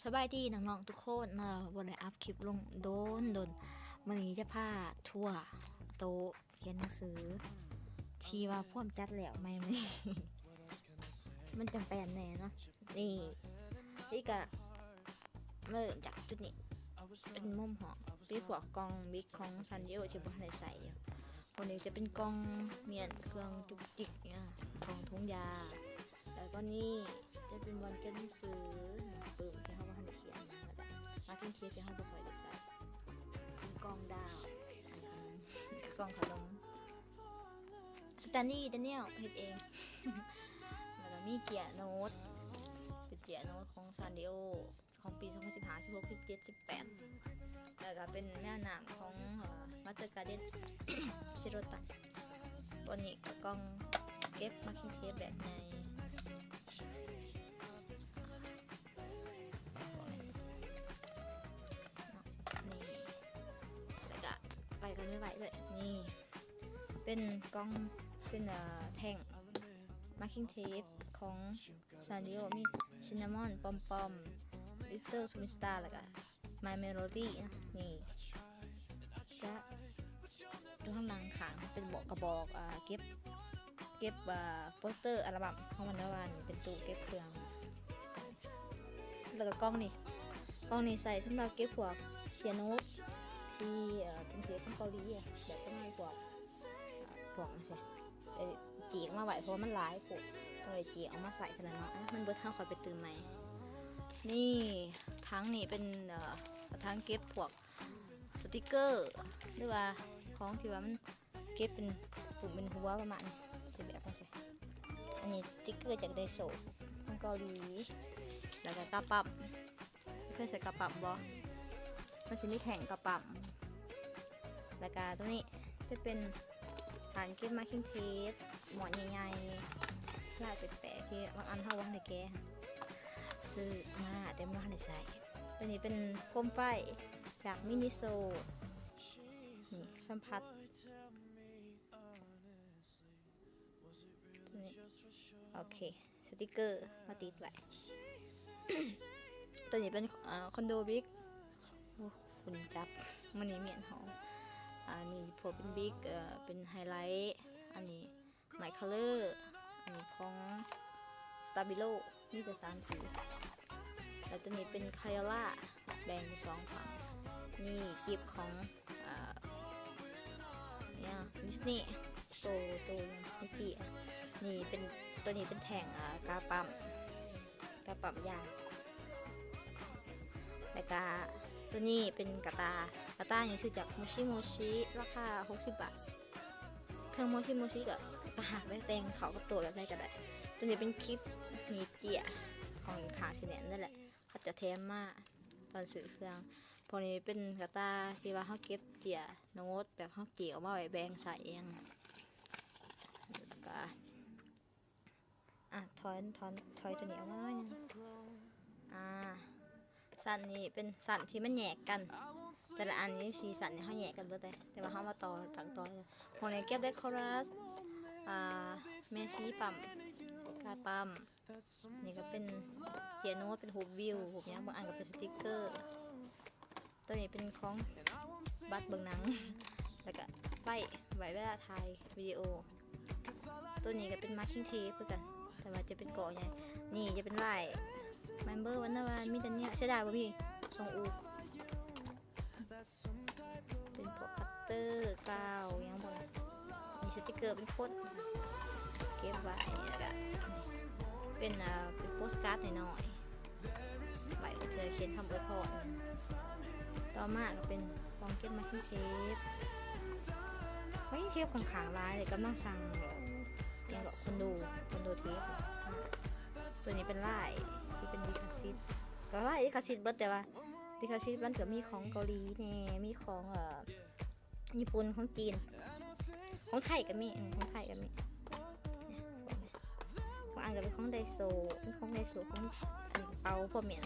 ສະບາຍດີນ້ອງໆທຸກຄົນເນາະ, ບໍ່ໄດ້ອັບຄລິບລົງດົນໆ. ມື້ນີ້ຈະພາທົວໂຕະຂຽນໜັງສື ທີ່ວ່າພວມຈັດແລ້ວໃໝ່ໆ ມັນຈັ່ງແປນແດ່ເນາະ. ນີ້ ນີ້ກະມາເລີ່ມຈາກຈຸດນີ້ ເປັນມຸມຫ້ອງ ເປັນພວກກ່ອງບິກຂອງຊານດິໂອທີ່ບໍ່ທັນໄດ້ໃຊ້ຢູ່. ໂຕນີ້ຈະເປັນກ່ອງມ້ຽນເຄື່ອງຈຸກຈິກ ຂອງຖົງຢາ. ແລ້ວກໍນີ້ຈະເປັນບ່ອນເກັບໜັງສື ປຶ້ມທີ່ເຮົາບໍ່ທັນໄດ້ຂຽນ ແລ້ວກໍມາເຂັງເຄດທີ່ເຮົາບໍ່ຄ່ອຍໄດ້ໃຊ້ ເປັນກ່ອງດາວ ແລ້ວກໍກ່ອງຂະໜົມ ສະແຕນລີ ແດນຽວເຮັດເອງ ແລ້ວກໍມີເຈ້ຍໂນ້ດ ເປັນເຈ້ຍໂນ້ດຂອງຊານດິໂອ ຂອງປີສອງພັນສິບຫ້າ ສິບຫົກ ສິບເຈັດ ສິບແປດ ແລ້ວກໍເປັນແມວນ້ຳຂອງ ເອີ່ Water Garden Sheraton. ໂຕນີ້ກໍກ່ອງເກັບມາຄິງເທບແບບໃຫຍ່ ນີ້ ແລ້ວກໍໄປກັນໄວໆເລີຍ. ນີ້ເປັນກ່ອງ ເປັນ ເອີ ແທ່ງມາຄິງເທບຂອງ ຊານດິໂອ ມີຊິນນາມອນ ປອມປອມ ລິດເຕີນ ທູມສະຕາ ແລ້ວກະ ມາຍເມໂລດີ້ ເນາະ. ນີ້ຈະ ຕົງທາງຫຼັງຂ້າງເປັນບອກ ກະບອກ ເກັບ ເກັບໂປສເຕີອັລະບັມຂອງວັນດາວັນ ເປັນຕູ້ເກັບເຄື່ອງ. ແລ້ວກະກ່ອງນີ້ ກ່ອງນີ້ໃສ່ສຳລັບເກັບພວກເຈ້ຍໂນ້ດທີ່ ເອີ ເປັນເຈ້ຍຂອງເກົາຫຼີ ແບບປະມານພວກ ພວກຈັ່ງຊີ້ ເອີ ຈີກມາໄວ້ ເພາະວ່າມັນຫຼາຍໂພດ ຕ້ອງໄດ້ຈີກອອກມາໃສ່ເທົ່ານັ້ນເນາະ. ມັນເບິດ ເຮົາຄ່ອຍໄປຕື່ມໃໝ່. ນີ້ຖັງນີ້ເປັນ ເອີ ຖັງເກັບພວກສະຕິກເກີ ຫຼືວ່າຂອງທີ່ວ່າມັນເກັບເປັນປຸ່ມເປັນຫົວປະມານນີ້ ຊິແບບຈັ່ງຊີ້. ອັນນີ້ສະຕິກເກີຈາກໄດໂຊຂອງເກົາຫຼີ ແລ້ວກະກາປ້ຳ ເຄີຍໃສ່ກະປ້ຳບໍ່? ມັນຊິມີແທ່ງກະປ້ຳ. ແລ້ວກະໂຕນີ້ຈະເປັນຖານເກັບມາຄິງເທບ ໝໍ້ໃຫຍ່ໆ ລາຍແປກໆ ທີ່ບາງອັນເຮົາບໍ່ທັນໄດ້ແກະ ຊື້ມາແຕ່ບໍ່ທັນໄດ້ໃຊ້. ໂຕນີ້ເປັນໂຄມໄຟຈາກມິນິໂຊ ນີ້ ສຳຜັດ ໂຕນີ້ ໂອເຄ ສະຕິກເກີມາຕິດໄວ້. ໂຕນີ້ເປັນ ເອີ ຄອນໂດບິກ ໂອ້ ຝຸ່ນຈັບ ມື້ນີ້ມ້ຽນຫ້ອງ. ອັນນີ້ພວກເປັນບິກ ເອີ ເປັນໄຮໄລ. ອັນນີ້ໄມເຄີລ ອັນນີ້ຂອງສະຕາບິໂລ ມີແຕ່ສາມສີ. ແລ້ວໂຕນີ້ເປັນໄຄໂອລາ ແບ່ງເປັນສອງຝັ່ງ. ນີ້ກິບຂອງ ເອີ ຫຍັງ ດິສນີ ໂຕ ໂຕມິກກີ້. ນີ້ເປັນ ໂຕນີ້ເປັນແທ່ງ ເອີ ກາປ້ຳ ກາປ້ຳຢາ. ແລ້ວກະໂຕນີ້ເປັນກະຕ່າ ກະຕ່ານີ້ຊື້ຈາກໂມຊິໂມຊິ ລາຄາຫົກສິບບາດ. ເຄື່ອງໂມຊິໂມຊິກະຕາຮັກເດ້ ແຕ່ງເຂົ້າກັບໂຕແບບໃດກະໄດ້. ໂຕນີ້ເປັນຄລິບໜີບເຈ້ຍ ຂອງຂ້າງຊິແໜ້ນນັ້ນແຫຼະ ເຂົາຈະແຖມມາຕອນຊື້ເຄື່ອງ. ພວກນີ້ເປັນກະຕ່າທີ່ວ່າເຮົາເກັບເຈ້ຍໂນ້ດ ແບບເຮົາເຈ້ຍອອກມາໄວ້ແບ່ງໃຊ້ຫຍັງ. ແລ້ວກະ ອ່ະ ຖອນ ຖອນ ຖອຍໂຕນີ້ອອກມາໜ້ອຍໜຶ່ງ. ອ່າ ຊັ້ນນີ້ເປັນຊັ້ນທີ່ມັນແຍກກັນ ແຕ່ລະອັນມີສີ່ຊັ້ນ ເຮົາແຍກກັນເບິດເລີຍ ແຕ່ວ່າເຮົາມາຕໍ່ ຕັ້ງຕໍ່. ພວກນີ້ເກັບເດໂຄຣັສ ອ່າ ແມ່ຊີປ້ຳ ກາປ້ຳ. ນີ້ກະເປັນເຈ້ຍໂນ້ດ ເປັນຮູບວິວ ຮູບຫຍັງ ບາງອັນກະເປັນສະຕິກເກີ. ໂຕນີ້ເປັນຂອງບັດເບິ່ງໜັງ ແລ້ວກະໄວ້ ໄວ້ເວລາຖ່າຍວິດີໂອ. ໂຕນີ້ກະເປັນມາຄິງເທບຄືກັນ ແຕ່ວ່າຈະເປັນກໍໃຫຍ່. ນີ້ຈະເປັນລາຍ ເມມເບີ ວັນນາວັນ ມີແຕ່ເນີ້ຍ ເສຍດາຍບໍ່ມີສົ່ງອູ. ເປັນພວກຄັດເຕີ ກາວ ຫຍັງບໍ່ ມີສະຕິກເກີເປັນຄົນ ເກັບໄວ້. ແລ້ວກະເປັນ ອ່າ ເປັນໂປສກາດນ້ອຍໆ ໄວ້ເພື່ອຂຽນຄຳອວຍພອນ. ຕໍ່ມາກະເປັນຂອງເກັບມາຄິງເທບ ມາຄິງເທບຂ້ອນຂ້າງຫຼາຍເລີຍ ກຳລັງສັ່ງ ຫຍັງເກາະ ຄອນໂດ ຄອນໂດເທບ. ໂຕນີ້ເປັນລາຍທີ່ເປັນລິຂະສິດ ກະລາຍລິຂະສິດເບິດ ແຕ່ວ່າລິຂະສິດມັນກະມີຂອງເກົາຫຼີແນ່ ມີຂອງ ເອີ ຍີ່ປຸ່ນ ຂອງຈີນ ຂອງໄທກະມີ ຂອງໄທກະມີ. ບາງອັນກະເປັນຂອງໄດໂຊ ມີຂອງໄດໂຊ ຂອງເປົາ ພວກແມ່ນ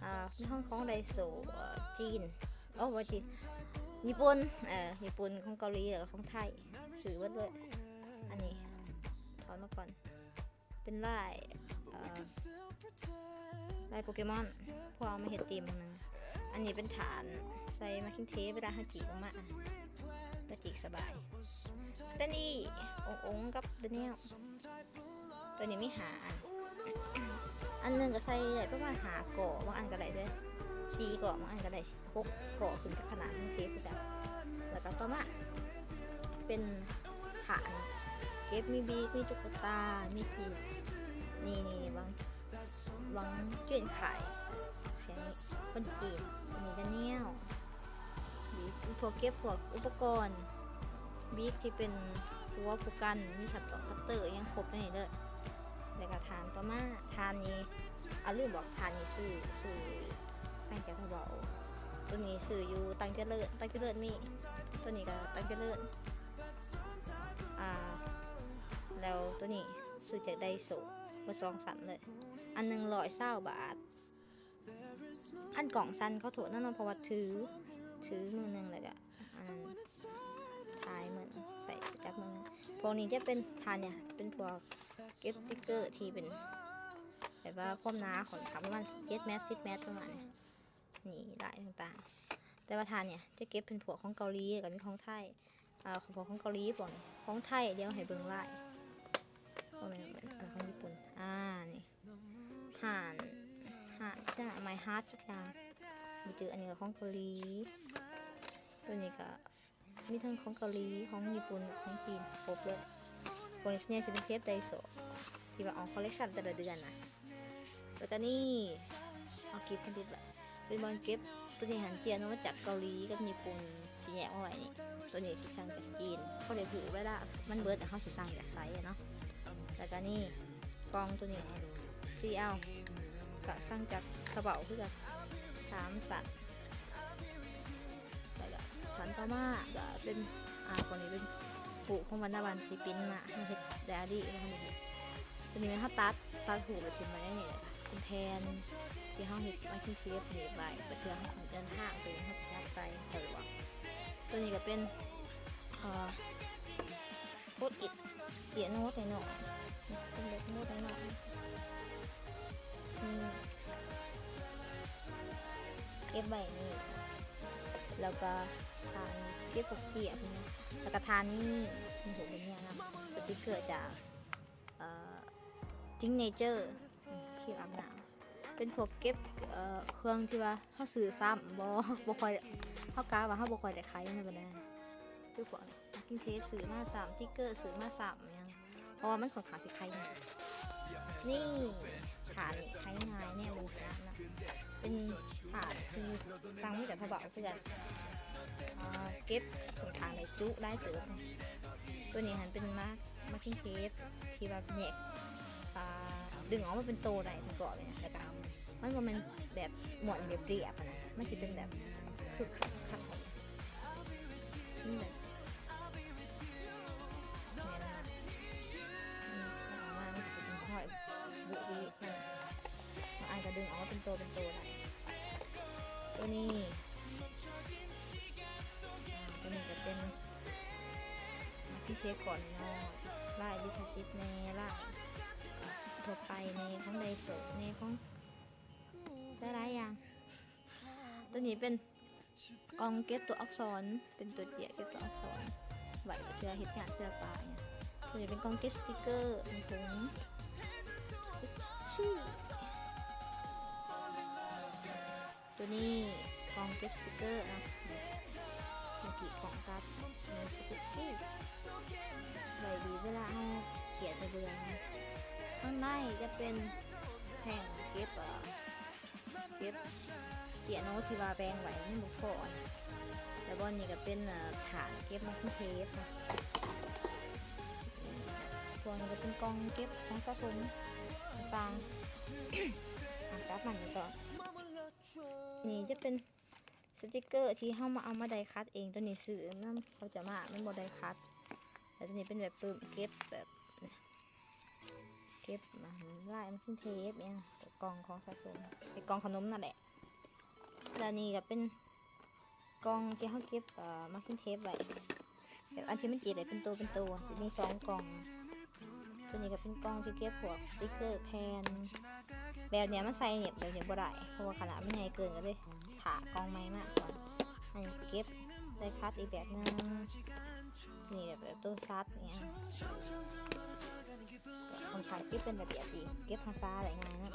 ອ່າ ມີຂອງ ຂອງໄດໂຊ ເອີ ຈີນ ໂອ້ ບໍ່ຈີນ ຍີ່ປຸ່ນ ເອີ ຍີ່ປຸ່ນ ຂອງເກົາຫຼີ ແລ້ວກະຂອງໄທ ຊື້ເບິດເລີຍ. ອັນນີ້ຖອນມາກ່ອນ ເປັນລາຍ ເອີ ລາຍໂປເກມອນ ເພາະເອົາມາເຮັດທີມໜຶ່ງ. ອັນນີ້ເປັນຖານໃສ່ມາຄິງເທບ ເວລາເຮົາຈີກອອກມາ ກະຈີກສະບາຍ. ສະແຕນລີ ອົງໆ ກັບດານຽວ. ໂຕນີ້ມີຫ້າອັນ ອັນໜຶ່ງກະໃສ່ໄດ້ປະມານຫ້າເກາະ ບາງອັນກະໄດ້ເລີຍສີ່ເກາະ ບາງອັນກະໄດ້ຫົກເກາະ ຂຶ້ນກັບຂະໜາດຂອງເທບຄືກັນ. ແລ້ວກະຕໍ່ມາເປັນຖານເກັບ ມີບີກ ມີຕຸກກະຕາ ມີທີ່ ນີ້ໆ ບາງ ຫວັງຈຽນຂາຍ ສຽງນີ້ຄົນຈີນ. ອັນນີ້ດານຽວ ບີກ ພວກເກັບພວກອຸປະກອນ ບີກທີ່ເປັນຫົວຜູ້ກັນ ມີຄັດຕອງຄັດເຕີ ອີ່ຫຍັງຄົບໃນນີ້ເລີຍ. ແລ້ວກະຖານຕໍ່ມາ ຖານນີ້ ອາ ລືມບອກ ຖານນີ້ຊື້ ຊື້ສັງຈາກທະເບົາ. ໂຕນີ້ຊື້ຢູ່ຕັງຈະເລີນ ຕັງຈະເລີນມີ ໂຕນີ້ກະຕັງຈະເລີນ ອາ ແລ້ວໂຕນີ້ຊື້ຈາກໄດໂຊ ເບິດສອງຊັ້ນເລີຍ ອັນໜຶ່ງຮ້ອຍຊາວບາດ. ຄັນກ້ອງສັ່ນ ຂໍໂທດນຳເນາະ ເພາະວ່າຖື ຖືມືໜຶ່ງ ແລ້ວກະ ອັນນັ້ນ ຖ່າຍມື ໃສ່ຈັບມືໜຶ່ງ. ພວກນີ້ຈະເປັນ ຖານເນີ້ຍ ເປັນພວກເກັບສະຕິກເກີທີ່ເປັນ ແບບວ່າຄວາມໜາຂ້ອນຂ້າງປະມານເຈັດແມັດ ສິບແມັດ ປະມານນີ້ ນີ້ ລາຍຕ່າງໆ. ແຕ່ວ່າຖານເນີ້ຍຈະເກັບເປັນພວກຂອງເກົາຫຼີ ແລ້ວກະມີຂອງໄທ ອາ ຂອງ ຂອງເກົາຫຼີ ພວກນີ້ຂອງໄທ. ດຽວໃຫ້ເບິ່ງລາຍ ບໍ່ແມ່ນ ຂອງຍີ່ປຸ່ນ ອາ ນີ້ ຮ້ານ ຮ້ານ My Heart ສັກຢ່າງ ບໍ່ຈື່. ອັນນີ້ກະຂອງເກົາຫຼີ ໂຕນີ້ກະມີທັງຂອງເກົາຫຼີ ຂອງຍີ່ປຸ່ນ ຂອງຈີນ ຄົບເລີຍ. ພວກນີ້ສ່ວນໃຫຍ່ຊິເປັນເທບໄດໂຊ ທີ່ວ່າອອກຄໍເລັກຊັນແຕ່ລະເດືອນນະ. ແລ້ວກະນີ້ ເອົາກີບພັນລິດໄວ້ ເປັນບ່ອນເກັບ ໂຕນີ້ຫັ້ນ ເຈຍໂນມາຈາກເກົາຫຼີກັບຍີ່ປຸ່ນ ຊິແຍກມາໄວ້ນີ້. ໂຕນີ້ຊິສັ່ງຈາກຈີນ ເພາະໄດ້ຮູ້ເວລາມັນເບິດ ເຮົາຊິສັ່ງຈາກໃສເນາະ. ແລ້ວກະນີ້ ກ່ອງໂຕນີ້ ທີ່ເອົາ ກະສັ່ງຈາກກະເປົາຄືກັນ ສາມຊັ້ນ. ແລ້ວກະຂັ້ນຕໍ່ມາກະເປັນ ອາ ພວກນີ້ເປັນຮູບຂອງວັນນະວັນທີ່ປິ່ນມາ ເຮົາເຮັດໄດອາຣີ ເຮົາເຮັດ ໂຕນີ້ແມ່ນເຮົາຕັດ ຕັດຮູບແລ້ວຖິ້ມໄວ້ໃນນີ້ ເປັນແຜ່ນທີ່ເຮົາເຮັດມາກິນເທບໜີບໄວ້ ເພື່ອເທື່ອເຮົາຊິເດີນທາງໄປຫຍັງ ເຮົາຊິຍັດໃສ່ ໃສ່ລວງ. ໂຕນີ້ກະເປັນ ໂພສອິດ ເຈຍໂນດນ້ອຍໆ ເປັນແບບໂນດນ້ອຍໆ ອືມ ເກັບໄວ້ນີ້. ແລ້ວກະຖານເກັບພວກເຈ້ຍ ແລ້ວກະຖານນີ້ ມີຮູບເປັນແນວນັ້ນ ສະຕິກເກີຈາກ ເອີ ຈິງເນເຈີ ຄຣີມອາບນ້ຳ ເປັນພວກເກັບ ເອີ ເຄື່ອງທີ່ວ່າເຮົາຊື້ຊ້ຳ ບໍ່ ບໍ່ຄ່ອຍ ເຮົາກະວ່າເຮົາບໍ່ຄ່ອຍໄດ້ໄຂມັນປານໃດ ຄືພວກມາກິນເທບຊື້ມາຊ້ຳ ສະຕິກເກີຊື້ມາຊ້ຳຫຍັງ ເພາະວ່າມັນຂ້ອນຂ້າງຊິໄຂງ່າຍ. ນີ້ ຖານນີ້ໄຂງ່າຍແນວບໍ່ຍາກນະ ເປັນຖານທີ່ສັ່ງມາຈາກພະເບົາຄືກັນ ເກັບຂ້ອນຂ້າງໄດ້ຈຸຫຼາຍເຕີບ. ໂຕນີ້ຫັ້ນເປັນມາ ມາກິນເທບທີ່ວ່າແຍກ ອາ ດຶງອອກມາເປັນໂຕໄດ້ ປະກອບນີ້ນະ ແລ້ວກະ ມັນບໍ່ແມ່ນແບບມ້ວນລຽບໆຫັ້ນນະ ມັນຊິເປັນແບບຄຶກຄັກຄັກ ມັນແບບ ແມ່ນນະ ອອກມາມັນຊິເປັນຫ້ອຍບຸບໆ ບາງອັນກະດຶງອອກມາເປັນໂຕເປັນໂຕໄດ້. ໂຕນີ້ ອາ ໂຕນີ້ກະເປັນ ມາກິນເທບກ້ອນນ້ອຍ ລາຍລິຂະສິດແດ່ ລາຍທົ່ວໄປແດ່ ຂອງໄດໂຊແດ່ ຂອງຫຼາຍໆຢ່າງ. ໂຕນີ້ເປັນກ່ອງເກັບຕົວອັກສອນ ເປັນຕົວເຈ້ຍເກັບຕົວອັກສອນ ໄວ້ເພື່ອເຮັດງານສິລະປະຫຍັງ. ໂຕນີ້ເປັນກ່ອງເກັບສະຕິກເກີ ມີຖົງ ໂຕນີ້ກ່ອງເກັບສະຕິກເກີເນາະ ເມື່ອກີ້ກ່ອງກັບສະກຸດຊີ ໄວ້ດີເວລາເຮົາຂຽນໄປເບິ່ງ. ຂ້າງໃນຈະເປັນແທ່ງເກັບ ເອີ ເກັບເຈຍໂນທີ່ວ່າແບ່ງໄວ້ມັນບໍ່ພໍນະ ແລ້ວບ່ອນນີ້ກະເປັນ ເອີ ຖານເກັບມາກິນເທບນະ. ພວກນີ້ກະເປັນກ່ອງເກັບຂອງສະສົມຕ່າງໆ ອາ ກັບມານີ້ຕໍ່. ນີ້ຈະເປັນສະຕິກເກີທີ່ເຮົາມາເອົາມາໄດ້ຄັດເອງ ໂຕນີ້ຊື້ນຳເຂົາເຈົ້າມາ ມັນບໍ່ໄດ້ຄັດ. ແລ້ວໂຕນີ້ເປັນແບບປຶ້ມເກັບແບບ ເກັບ ອາ ລາຍມາກິນເທບຫຍັງ ກະກ່ອງຂອງສະສົມ ເປັນກ່ອງຂະໜົມນັ້ນແຫຼະ. ແລ້ວນີ້ກະເປັນ ກ່ອງທີ່ເຮົາເກັບ ເອີ ມາກິນເທບໄວ້ ແບບອັນທີ່ມັນຕີໄດ້ເປັນໂຕເປັນໂຕ ຊິມີສອງກ່ອງ. ໂຕນີ້ກະເປັນກ່ອງທີ່ເກັບພວກສະຕິກເກີແຜ່ນ ແບບເນີ້ຍມັນໃສ່ແບບນີ້ບໍ່ໄດ້ ເພາະວ່າຂະໜາດມັນໃຫຍ່ເກີນ ກໍເລີຍຖ້າກ່ອງໃໝ່ມາກ່ອນ. ອັນນີ້ເກັບໄດ້ຄັດອີກແບບໜຶ່ງ ນີ້ແບບ ແບບໂຕຊັດນີ້ ຂ້ອນຂ້າງເກັບເປັນລະບຽບດີ ເກັບຮັກສາໄດ້ງ່າຍເນາະ.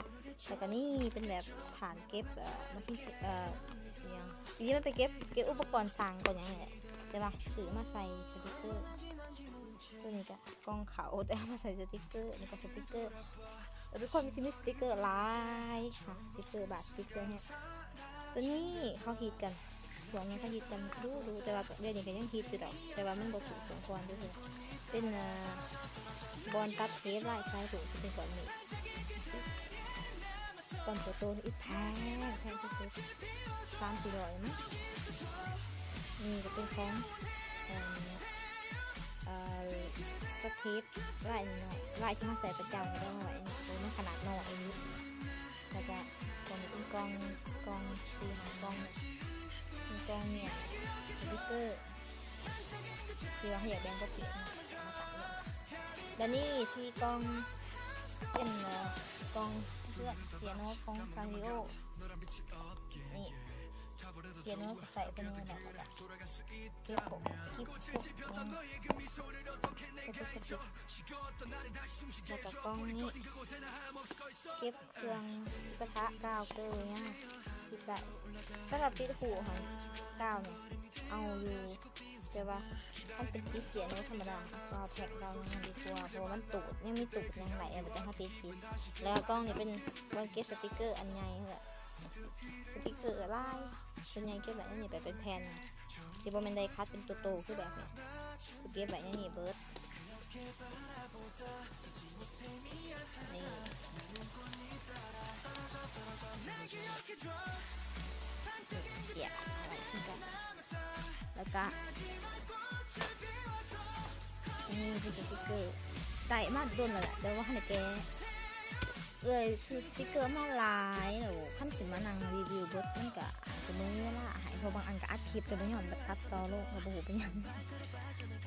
ແລ້ວກໍນີ້ເປັນແບບຖານເກັບ ເອີ ມາຄິນ ເອີ ອີຫຍັງ ທີ່ມັນໄປເກັບ ເກັບອຸປະກອນຊ່າງກ່ອນຫຍັງນີ້ແຫຼະ ແຕ່ວ່າຊື້ມາໃສ່ສະຕິກເກີ. ຕົວນີ້ກໍກ່ອງເຂົ້າ ແຕ່ເອົາມາໃສ່ສະຕິກເກີ ນີ້ກໍສະຕິກເກີ. ເປັນຄົນທີ່ມີສະຕິກເກີຫຼາຍ ຫາສະຕິກເກີບາດສະຕິກເກີແຮງ. ຕົວນີ້ເຂົາຮິດກັນ ຊ່ວງນັ້ນເຂົາຮິດກັນດຸໆ ແຕ່ວ່າດຽວນີ້ກໍຍັງຮິດຢູ່ດອກ ແຕ່ວ່າມັນບໍ່ສູ້ສົມຄວນຊື່ໆ. ເປັນ ເອີ ບ່ອນຕັດເທບລາຍສາຍລຸ້ນທີ່ເປັນກ້ອນເມກ ກ້ອນໂຕໆ ອີກແພງ ແພງທີ່ສຸດ ສາມສີ່ຮ້ອຍມັ້ງ. ນີ້ກໍເປັນຂອງ ເອີ ເອີ ຕັດເທບລາຍນ້ອຍ ລາຍທີ່ເຮົາໃຊ້ປະຈຳ ແຕ່ວ່າອັນນີ້ ໂຕມັນຂະໜາດນ້ອຍຢູ່. ແລ້ວກະຕົວນີ້ເປັນກ່ອງ ກ່ອງສີ່ຫ້າກ່ອງ ເປັນກ່ອງເມກ ສະຕິກເກີ ທີ່ວ່າເຮົາຢາກແບ່ງກັບເພື່ອນເນາະ ເອົາມາຕັ້ງໄວ້. ແລ້ວນີ້ສີ່ກ່ອງເປັນ ເອີ ກ່ອງເພື່ອນ ເປຍໂນຂອງຊານລິໂອ ນີ້ ເປຍໂນກໍໃສ່ໄປນີ້ແຫຼະ ແລ້ວກະເກັບພວກຄລິບພວກຫຍັງ ແລ້ວກະກ່ອງນີ້ເກັບ ເຄື່ອງກະທະ ກາວ ເກີ ຫຍັງທີ່ໃຊ້. ສຳລັບຕິດຫູກຫັ້ນ ກາວນີ້ເອົາຢູ່ ແຕ່ວ່າຄັນເປັນຕິດເປຍໂນທຳມະດາ ກາວແຜ່ນ ກາວຫຍັງຫັ້ນດີກວ່າ ເພາະວ່າມັນຕູດ ຍັງມີຕູດຫຍັງຫຼາຍ ແຕ່ເຮົາຕິດຜິດ. ແລ້ວກ່ອງນີ້ເປັນບ່ອນເກັບສະຕິກເກີອັນໃຫຍ່ ສະຕິກເກີຫຼາຍ ສ່ວນໃຫຍ່ເກັບໄວ້ໃນນີ້ ແບບເປັນແຜ່ນ ທີ່ບໍ່ແມ່ນໄດ້ຄັດເປັນໂຕໆ ຄືແບບນີ້ ຊິເກັບໄວ້ໃນນີ້ເບິດ. ນີ້ ເກັບໄວ້ຄືກັນ ແລ້ວກະນີ້ຄືສະຕິກເກີ ໄດ້ມາດົນແລ້ວແຫຼະ ແຕ່ວ່າບໍ່ທັນໄດ້ແກະ. ເອື້ອຍຊື້ສະຕິກເກີມາຫຼາຍແລ້ວ ຄັນຊິມານັ່ງຣີວິວເບິດ ມັນກະອາດຈະບໍ່ມີເວລາໃຫ້ ເພາະບາງອັນກະອັດຄລິບ ແຕ່ບໍ່ຍອມຕັດຕໍ່ລົງ ກໍບໍ່ຮູ້ເປັນຫຍັງ.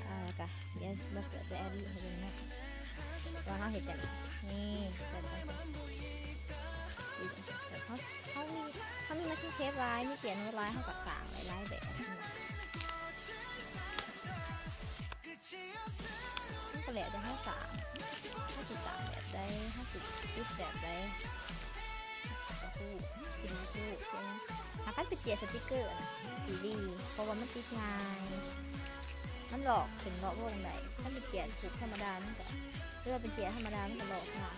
ເອີ ກະດຽວຊິມາເປີດໄດອາຣີໃຫ້ເບິ່ງເນາະ ວ່າເຮົາເຮັດຈັ່ງໃດ. ນີ້ ແບບຈັ່ງຊີ້ ເຮົາ ເຮົາມີ ເຮົາມີມາຊິນເທບຫຼາຍ ມີເປຍໂນຫຼາຍ ເຮົາກໍສ້າງໄດ້ຫຼາຍແບບ. ມັນກໍແລ້ວແຕ່ເຮົາສ້າງ ເຮົາຊິສ້າງແບບໃດ ເຮົາຊິຕິດແບບໃດ ກໍຮູ້ ກິນບໍ່ຮູ້ ຫາຄັນໄປເຈຍສະຕິກເກີນະ ຊິດີ ເພາະວ່າມັນຕິດງ່າຍ ມັນຫຼອກເປັນຫຼອກວງໄດ້. ຄັນໄປເຈຍຮູບທຳມະດາ ມັນກໍ ຫຼືວ່າໄປເຈຍທຳມະດາ ມັນກໍຫຼອກຍາກ.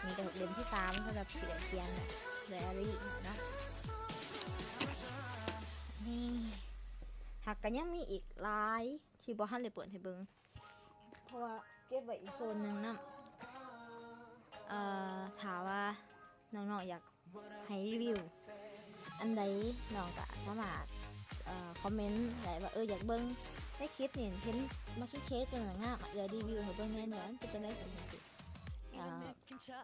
ນີ້ກໍເຫຼັ້ມທີສາມ ສຳລັບທີ່ໄດ້ຂຽນນະ ໄດອາຣີເນາະ. ນີ້ ຫາກກໍຍັງມີອີກຫຼາຍທີ່ບໍ່ທັນໄດ້ເປີດໃຫ້ເບິ່ງ ເພາະວ່າເກັບໄວ້ອີກໂຊນໜຶ່ງນຳ. ເອີ ຖ້າວ່ານ້ອງໆຢາກ ໃຫ້ຣີວິວອັນໃດ ນ້ອງກະສາມາດ ເອີ ຄອມເມັນໄດ້ວ່າ ເອີ ຢາກເບິ່ງໃນຄລິບນີ້ ເຫັນມາຄິເຄຕົວນັ້ນງາມ ເອື້ອຍຣີວິວໃຫ້ເບິ່ງແດ່ເດີ ມັນເປັນຈັ່ງໃດ ເປັນຈັ່ງຊີ້ ເອີ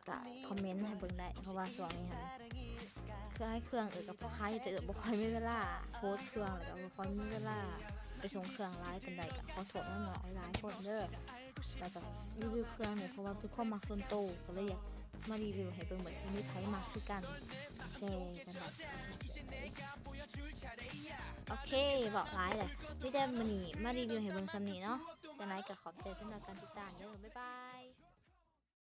ກະຄອມເມັນໃຫ້ເບິ່ງໄດ້ ເພາະວ່າຊ່ວງນີ້ຫັ້ນ ເຄື່ອງ ເຄື່ອງເອື້ອຍກະພໍຂາຍຢູ່ ແຕ່ເອື້ອຍບໍ່ຄ່ອຍມີເວລາໂພສເຄື່ອງ ແລ້ວກະບໍ່ຄ່ອຍມີເວລາໄປສົ່ງເຄື່ອງຫຼາຍປານໃດ ກະຂໍໂທດນ້ອງໆຫຼາຍໆຄົນເດີ. ແລ້ວກໍຣີວິວເຄື່ອງນີ້ ເພາະວ່າເປັນຄວາມມັກສ່ວນໂຕ ກໍເລີຍຢາກມາຣີວິວໃຫ້ເບິ່ງ ເບິ່ງມີໃຜມັກຄືກັນ ແຊກັນໄດ້ ໂອເຄ ເວົ້າຫຼາຍແລ້ວ ມີແຕ່ມື້ນີ້ມາຣີວິວໃຫ້ເບິ່ງສ່ຳນີ້ເນາະ. ຈັ່ງໃດກໍຂອບໃຈສຳລັບການຕິດຕາມເດີ ບາຍບາຍ.